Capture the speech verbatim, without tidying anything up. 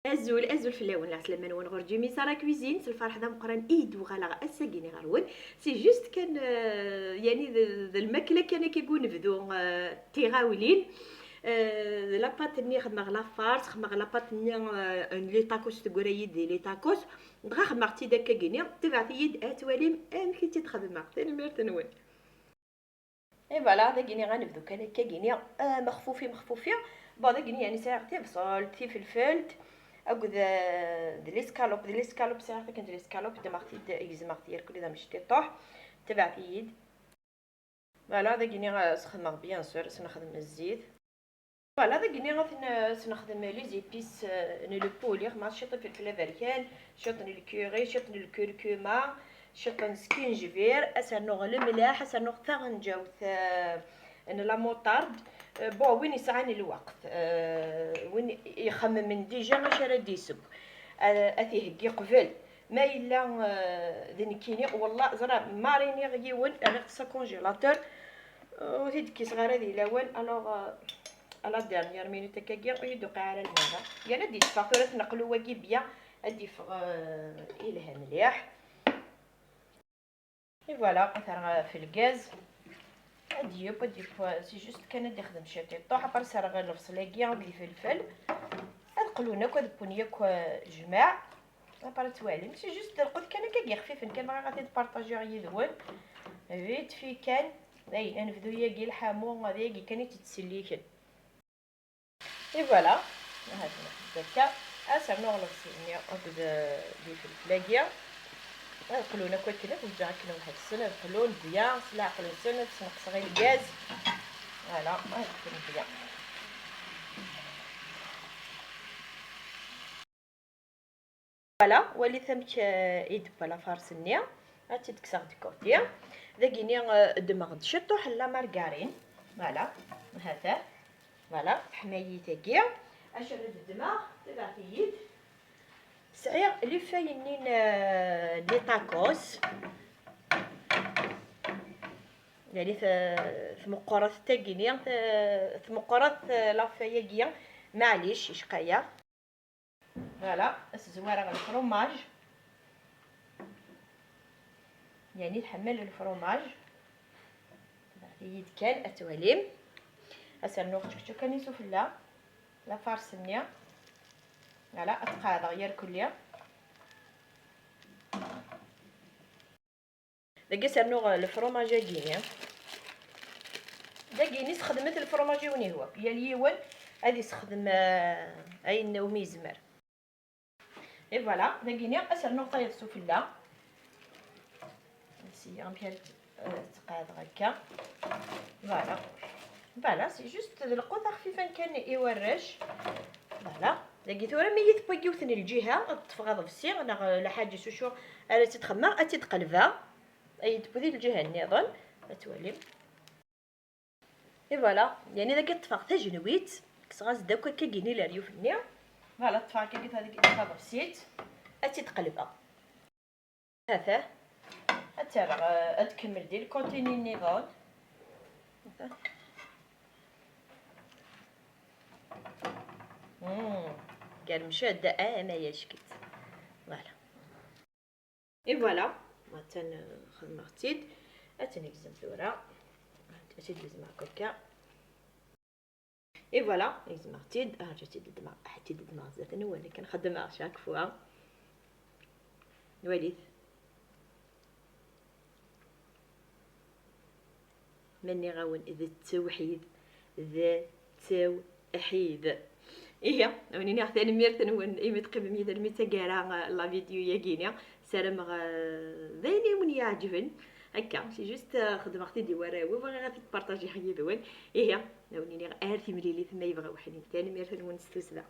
Azul, azul fell-awen, lɛeslama-nwen ɣur Jimmy Sara Cuisine, s lferḥ d ameqqran i d-uɣaleɣ ass-agi-ni ɣer-wen. C'est juste kan, euh, yani d, d lmakla kan akka i unebdu, euh, tiɣawlin. Euh, la pâte-nni xedmeɣ la farce, xedmeɣ la pâte-nni, euh, n les tacos, teggra-yi-d di les tacos. Dɣa xedmeɣ-tt-id akka-gini, tebɛet-iyi-d ad twalim amek i tt-id-xedmeɣ. Tanemmirt-nwen. Et voilà, dagini ad nebdu kan akka-gini, ah, mexfufi, mexfufi. Bon, dagini, yani, sɛiɣ tibṣelt, tifelfelt, akked, ah, d l'escalope, d l'escalope, sɛiɣ akken d l'escalope, ddmeɣ-t-id, gezmeɣ-t yerkul d amecṭiṭuḥ, tebɛet-iyi-d. Voilà, dagini, ah, sxedmeɣ, bien sûr, ad s-nexdem zzit. Voilà, dagini ad ten-, ad s-nexdem les épices, euh, n le poulet, xedmeɣ ciṭ n ifelfel aberkan, ciṭ n lkuri, ciṭ n lkurkuma, ciṭ n skinjbir, ad s-rnuɣ lemlaḥ, ad s-rnuɣ taɣenǧawt, euh, n la moutarde. Euh, bon, win yesɛan lweqt, euh, win ixemmen déjà acu ara d-iseww, euh, ad t-iheggi qbel. Ma yella, euh, d nekkini, wallah, ẓra, ma riniɣ yiwen, rriɣ-t s congélateur, euh, ur t-id-kkiseɣ ara di lawan, alors, euh, à la dernière minute akkagi, ur yi-d-tuqiɛ ara lmara. Yerna ad d-yeffeɣ tura tneqlu-agi bien, ad d-yeffeɣ, euh, ilha mliḥ. Et voilà, ad t-rreɣ ɣef lgaz. Ad d-yeww, ad d-yeww, c'est juste kan ad d-ixdem ciṭiṭuḥ, après serreɣ lebṣel-agi akked ifelfel. Ad qlun akk, ad wwen yakk, euh, jmaɛ. Après ad twalim, c'est juste lqut kan akka yexfifen kan, bɣiɣ ad t-id-partajiɣ yid-wen. Vite fait kan, dayen, ad nebdu yagi lḥamu, d yagi kan i tt-ittselliken. Et voilà, ahat akka, ad s-rnuɣ lebṣel-nni akked, euh, d ifelfel-agi. Ad qlun akk akken, ad ǧǧeɣ akken weḥd-sen, ad qlun bien s leɛqel-nsen, ad sneqseɣ i lgaz. Voilà, ad qlun bien. Voilà, walit amek, euh, i d-tewwa la farce-nni. Ad tt-id-kkseɣ de côté. Dagini, euh, ddmeɣ-d ciṭuḥ n la margarine. Voilà, ha-t-a. Voilà, teḥma-yi tagi. Acu ara d-ddmeɣ? Tebɛet-iyi-d. Sɛiɣ les feuilles-nni n, euh, les tacos. Yani t-, tmeqqret tagini, t-, tmeqqret, euh, la feuille-agi. Maɛlic, icqa-yaɣ. Voilà, ad s-zwareɣ lefrumaj. Yani tḥemmel lefrumaj. Tebɛet-iyi-d kan, ad twalim. Ad s-rnuɣ kečču kan isufella. La farce-nni. Voilà, ad t-qeɛdeɣ yerkulli. Dagi ad s-rnuɣ lefrumaj-agi-ni. Dagi-ni sxedmet lefrumaj i wen-ihwan. Yal yiwen ad isexdem, eh, ayen umi yezmer. Et voilà, dagi-ni ad s-rnuɣ tayeḍ sufella. Sya amek ara t-, eh, tt-qeɛdeɣ akka. Voilà. Voilà, c'est juste d lqut axfifan kan i warrac. Voilà. Dagi tura mi yi-tewwa yiwet n lǧiha, ad ṭṭfeɣ aḍebsi, neɣ lḥaǧa s ucu ara tt-id-xedmeɣ, ad tt-id-qelbeɣ. Ad yi-d-tewwi di lǧiha nniḍen, ad twalim. Et voilà, yani dagi ṭṭfeɣ tajenwitt, kkseɣ-as-d akk akka gini leryuf-nni. Voilà, ṭṭfeɣ akka gini taḍebsit, ad tt-id-qelbeɣ. Hata. Ad tt-rreɣ, eh, ad tkemmel di lkutini nniḍen. Hata. Mm. Germec-d, ah, ma yackit. Voilà. Et voilà. Atan, eh, xedmeɣ-tt-id. Ad tt-negzem tura. Ad tt-id-gezmeɣ akka. Et voilà, gezmeɣ-tt-id, ah, rǧu ad tt-id-ddmeɣ, ad tt-id-ddmeɣ zdat-nwen, akken xeddmeɣ chaque fois. Walit. Ma nniɣ-awen d ttewḥid, d ttewḥid. Ihi, ad wen-iniɣ tanemmirt-nwen imi teqqimem yid-i almi d taggara, eh, la vidéo-yagi-ni. Ssarameɣ, eh, d ayen i wen-iɛeǧben. Akka, c'est juste, eh, xedmeɣ-t-id i warraw-iw, bɣiɣ ad t-id-partajiɣ yid-wen. Ihi, ad wen-iniɣ ar timlilit ma yebɣa weḥnin. Tanemmirt-nwen s tussda.